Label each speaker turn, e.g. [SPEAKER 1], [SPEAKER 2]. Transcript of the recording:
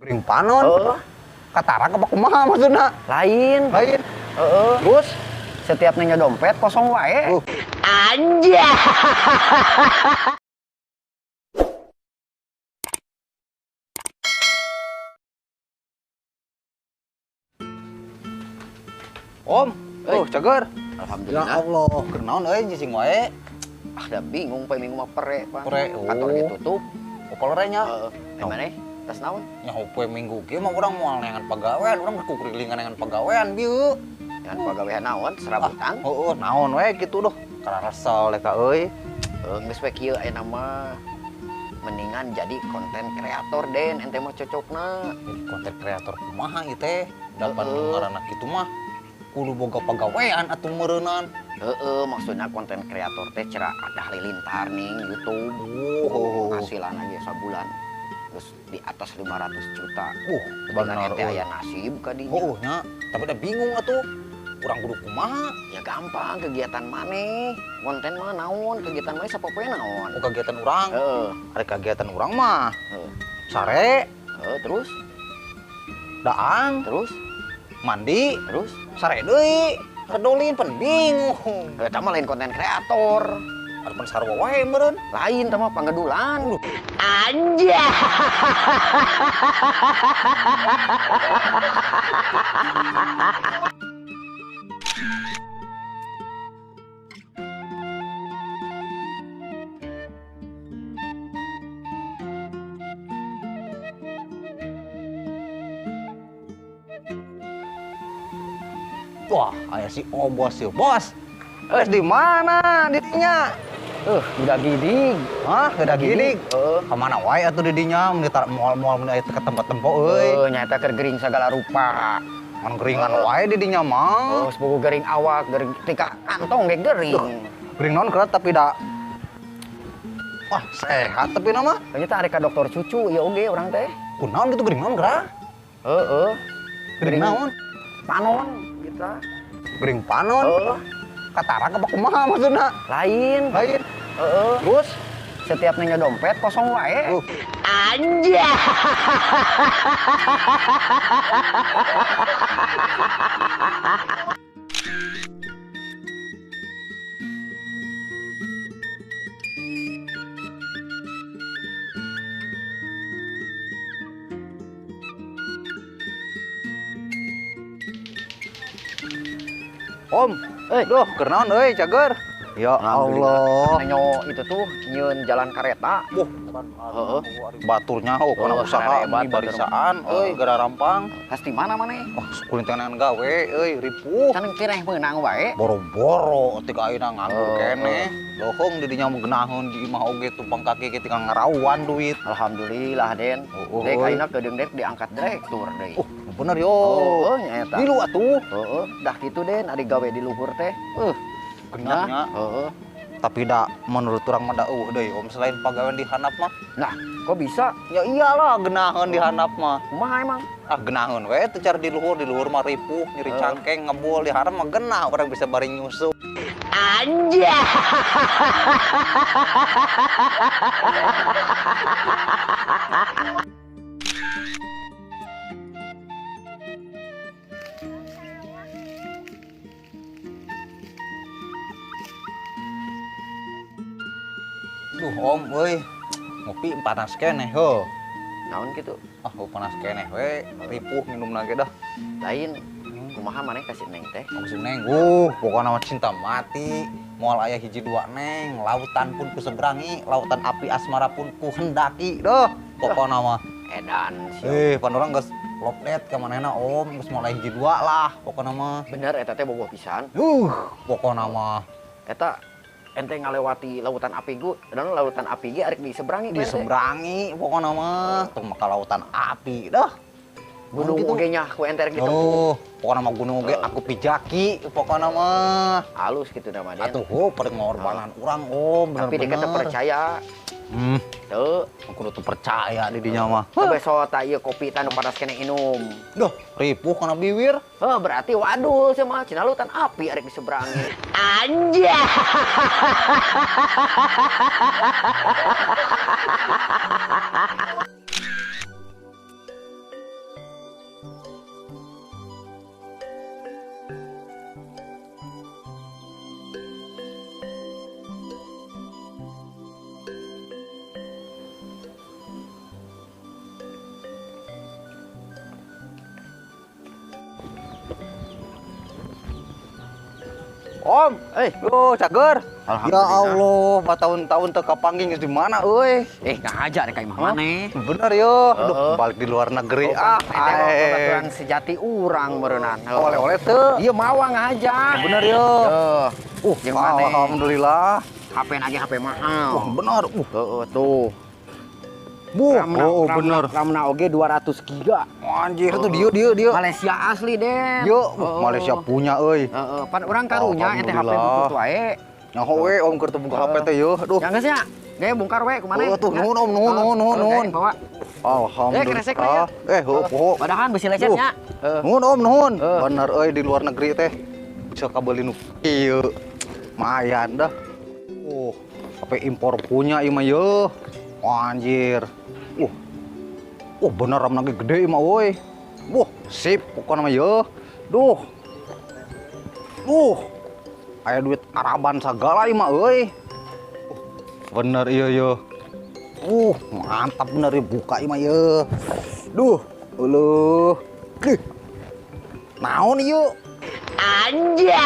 [SPEAKER 1] Gering panon.
[SPEAKER 2] Heeh.
[SPEAKER 1] Katarak apa kumaha maksudna?
[SPEAKER 2] Lain.
[SPEAKER 1] Lain.
[SPEAKER 2] Heeh.
[SPEAKER 1] Terus
[SPEAKER 2] setiap nanya dompet kosong wae.
[SPEAKER 3] Anjay.
[SPEAKER 1] Om, oh cager.
[SPEAKER 2] Alhamdulillah.
[SPEAKER 1] Ya Allah, kenaon euy cicing wae.
[SPEAKER 2] Ah, da bingung poe minggu mah pere, Pak.
[SPEAKER 1] Pere, oh.
[SPEAKER 2] Kantor ge tutup.
[SPEAKER 1] Opal nya.
[SPEAKER 2] Heeh. Eh maneh? Tas naon?
[SPEAKER 1] Nya poe minggu ge mah urang moal neangan pagawean, urang kukurilingan neangan pagawean bieu.
[SPEAKER 2] Neangan pagawean naon? Serabutan?
[SPEAKER 1] Heeh, naon we kitu duh. Karasel ka euy.
[SPEAKER 2] Heuh, geus we kieu ayeuna mah. Mendingan jadi konten kreator Den, ente mah cocokna.
[SPEAKER 1] Jadi konten kreator kumaha ieu teh? Dapan ngaranna kitu mah kudu boga pagawean atuh meureunan.
[SPEAKER 2] Heeh, maksudna konten kreator teh cara ada halilintar ning YouTube.
[SPEAKER 1] Oh,
[SPEAKER 2] hasilan aja sabulan. Terus di atas 500 juta.
[SPEAKER 1] Benar
[SPEAKER 2] ente aya nasib ka dinya.
[SPEAKER 1] Heuh nya, tapi da bingung atuh. Urang kudu kumaha?
[SPEAKER 2] Ya gampang kegiatan maneh. Konten mah naon, kegiatan maneh sapopoe naon.
[SPEAKER 1] Oh, kegiatan urang?
[SPEAKER 2] Heeh.
[SPEAKER 1] Ada kegiatan urang mah.
[SPEAKER 2] Heeh.
[SPEAKER 1] Sare.
[SPEAKER 2] Heeh, terus
[SPEAKER 1] daang,
[SPEAKER 2] terus
[SPEAKER 1] mandi,
[SPEAKER 2] terus
[SPEAKER 1] sare deui. Kedolin pan bingung.
[SPEAKER 2] Eta mah lain konten kreator.
[SPEAKER 1] Ada pan sarua wae meureun.
[SPEAKER 2] Lain tah mah panggedulan.
[SPEAKER 3] Anjay.
[SPEAKER 1] Wah, aya si Obos si Bos. Eh, di mana didinya?
[SPEAKER 2] Udah gidig.
[SPEAKER 1] Hah, udah gidig.
[SPEAKER 2] Heeh.
[SPEAKER 1] Ka mana wae atuh didinya mun moal-moal mun aya ka tempat tempo euy.
[SPEAKER 2] Heuh, nyaeta keur gering sagala rupa.
[SPEAKER 1] Mun geringan wae didinya mah.
[SPEAKER 2] Oh, sepugu gering awak, gering tika kantong ge gering.
[SPEAKER 1] Gering naon kerat tapi da. Wah, sehat tapi nama.
[SPEAKER 2] Ternyata arek ka dokter cucu ieu oge urang teh.
[SPEAKER 1] Kunaon kitu gering naon geura?
[SPEAKER 2] Heeh.
[SPEAKER 1] Gering naon?
[SPEAKER 2] Panon kita.
[SPEAKER 1] Gering panon.
[SPEAKER 2] Heeh.
[SPEAKER 1] Katarak apa kumaha maksudna?
[SPEAKER 2] Lain.
[SPEAKER 1] Lain.
[SPEAKER 2] Heeh.
[SPEAKER 1] Terus
[SPEAKER 2] setiap nanya dompet kosong wae.
[SPEAKER 3] Anjay.
[SPEAKER 1] Om, duh, kenaon euy, cager. Ya Allah.
[SPEAKER 2] Nanyo itu tuh nyieun jalan kareta.
[SPEAKER 1] Wah,
[SPEAKER 2] heeh.
[SPEAKER 1] Baturnya oh kana usaha meni barisaan euy gara rampang.
[SPEAKER 2] Pasti mana maneh?
[SPEAKER 1] Wah, kulintangan gawe euy ripuh.
[SPEAKER 2] Can kireh meunang wae.
[SPEAKER 1] Boro-boro tika ayeuna nganggur keneh. Dohong di dinya meugenaheun di imah oge tumpang kaki ge tinggal ngarawan duit.
[SPEAKER 2] Alhamdulillah, Den. Dek ayeuna keudeung dek diangkat direktur deui.
[SPEAKER 1] Bener yo.
[SPEAKER 2] Oh, nyaeta.
[SPEAKER 1] Milu atuh.
[SPEAKER 2] Heeh, dah kitu Den, ari gawe di luhur teh.
[SPEAKER 1] Genahnya.
[SPEAKER 2] Heeh.
[SPEAKER 1] Tapi da menurut urang mah da eueuh deui Om selain pagawean di handap mah.
[SPEAKER 2] Nah, kok bisa?
[SPEAKER 1] Ya iyalah genaheun di handap mah.
[SPEAKER 2] Kumaha emang?
[SPEAKER 1] Ah genaheun we teu cara di luhur mah ripuh, nyeri cangkeng, ngebul di handap mah genah urang bisa bari nyusu.
[SPEAKER 3] Anjay.
[SPEAKER 1] Duh Om euy, ngopi panas keneh heuh.
[SPEAKER 2] Naon kitu?
[SPEAKER 1] Ah, panas keneh we, ripuh minumna ge dah.
[SPEAKER 2] Lain, kumaha maneh ka si Neng teh?
[SPEAKER 1] Ka si Neng, pokona mah cinta mati. Moal aya hiji dua Neng, lautan pun ku seberangi, lautan api asmara pun ku hendaki dah. Pokona mah
[SPEAKER 2] edan sia.
[SPEAKER 1] Pan urang geus loplet ka manehna Om, geus moal aya hiji dua lah pokona mah.
[SPEAKER 2] Bener eta teh bogoh pisan.
[SPEAKER 1] Pokona mah
[SPEAKER 2] eta ente ngalewati lautan api gu, dan lautan api ge arek diseberangi.
[SPEAKER 1] Diseberangi pokona mah, tong maka lautan api dah.
[SPEAKER 2] Gunung oge nya ku ente rek ditempuh.
[SPEAKER 1] Oh, pokona mah gunung oge aku pijaki pokona mah.
[SPEAKER 2] Halus kitu nama Den.
[SPEAKER 1] Atuh ho pada ngorbanan urang Om, bener-bener.
[SPEAKER 2] Tapi dia teu percaya. Teu,
[SPEAKER 1] aku teu percaya di dinya mah.
[SPEAKER 2] Besok tak ieu kopi tah nu panas keneh inum.
[SPEAKER 1] Duh, ripuh kana biwir.
[SPEAKER 2] Heuh, berarti wadul sia mah cenah lautan api arek diseberangi.
[SPEAKER 3] Anjay.
[SPEAKER 1] Om, oh cager. Ya Allah, tahun-tahun teu kapanggih geus di mana euy?
[SPEAKER 2] Ngahaja rek ka imah maneh.
[SPEAKER 1] Bener yo. Aduh, balik di luar negeri.
[SPEAKER 2] Ah, babaturan sejati urang meureunnan.
[SPEAKER 1] Oleh-oleh teu.
[SPEAKER 2] Ieu mawa ngahaja.
[SPEAKER 1] Bener yo.
[SPEAKER 2] Jeung maneh.
[SPEAKER 1] Alhamdulillah.
[SPEAKER 2] HP lagi HP mahal.
[SPEAKER 1] Wah, bener.
[SPEAKER 2] Heeh tuh.
[SPEAKER 1] Buh, oh bener.
[SPEAKER 2] Ramna oge 200 giga.
[SPEAKER 1] Anjir tuh dia.
[SPEAKER 2] Malaysia asli deh.
[SPEAKER 1] Yo, Malaysia punya euy.
[SPEAKER 2] Heeh, pan urang karunya ente HP butut wae.
[SPEAKER 1] Nyaho we om keur teu buka HP teh yo. Aduh.
[SPEAKER 2] Ya geus nya. Ge bongkar we kumaha?
[SPEAKER 1] Oh tuh nuhun om, nuhun nuhun.
[SPEAKER 2] Bawa.
[SPEAKER 1] Alhamdulillah.
[SPEAKER 2] Kresek we ya.
[SPEAKER 1] Heuh poho.
[SPEAKER 2] Padahan besi lecetnya.
[SPEAKER 1] Nuhun om, nuhun. Bener euy di luar negeri teh bisa kabeuli nu ieu. Lumayan dah. HP impor punya ieu mah yo. Anjir. Bener ramna ge gede mah euy. Wah, sip pokona mah yo. Duh. Aya duit Araban sagala ieu mah euy. Bener ieu yo. Mantap bener ieu buka ieu mah ye. Duh, euleuh. Dih. Naon ieu?
[SPEAKER 3] Anjay.